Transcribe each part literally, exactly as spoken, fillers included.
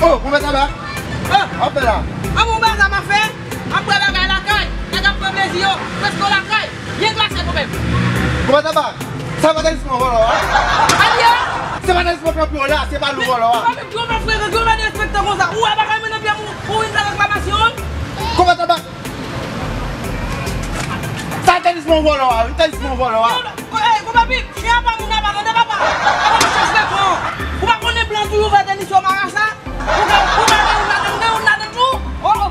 Oh, konpè Tabak. Ah, w ap fè la? An bon bagay m ap fè. M ap pran bagay lakay. Nèg ap pran plezi yo. Preske lakay. Byen klase kanmenm. Konpè Tabak, sa pa talisman vòlò a? Alye! Se pa talisman kanpe w la, se pa li vòlò a. Konpè Bib, gwo mèt frè, gwo mèt respektan konsa. Ou wè bagay mwen nan pye m, ou vin fè reklamasyon? Konpè Tabak, sa talisman vòlò a, wi, talisman vòlò a. Konpè Bib, chen apa moun apa tande papa. Apa m chèche lekò. Ou pa konnen blan toujou fè tenis yo marasa? Ou gen, ou pa gen youn ladan, ou gen youn ladan tou? Oh, oh.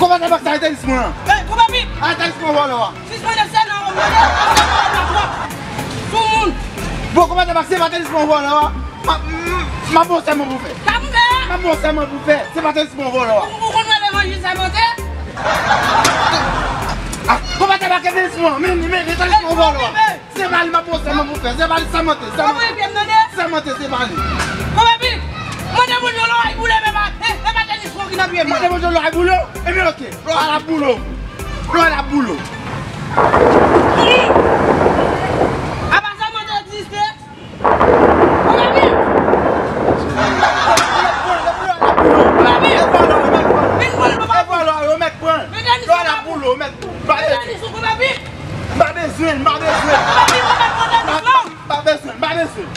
Konpè Tabak, sa talisman an. Hey, konpè Bib. Sa talisman vòlò a. Sispann sèl nan wòm mande, paske mwen pa twòp sou moun. Bon, konpè Tabak, se pa talisman vòlò a. M ap, m ap ba w sèman pou fè. Sa m fè? M ap ba w sèman pou fè. Se pa talisman vòlò a. Ou, ou konn wè levanjil sèmante? Ah, konpè Tabak, se talisman. Men, men, men talisman vòlò a. Se pa li, m ap ba w sèman pou fè. Se pa li, sèmante, sèmante. Sèmante, se pa li. Konpè Bib, mande moun yo lòray boule, men pa, e, e pa talisman ki nan pye mwen. Mande moun yo lòray boule w? Ebyen, oke. Lòray la boule w. Lòray la boule w. Apa sèmante egziste? Konpè Bib! Konpè Bib! Vin pran l, papa. Lòray la boule w, mèt. Mete talisman, konpè Bib! M pa bezwen, m pa bezwen. Konpè Bib, konpè Bib! M pa bezwen, m pa bezwen.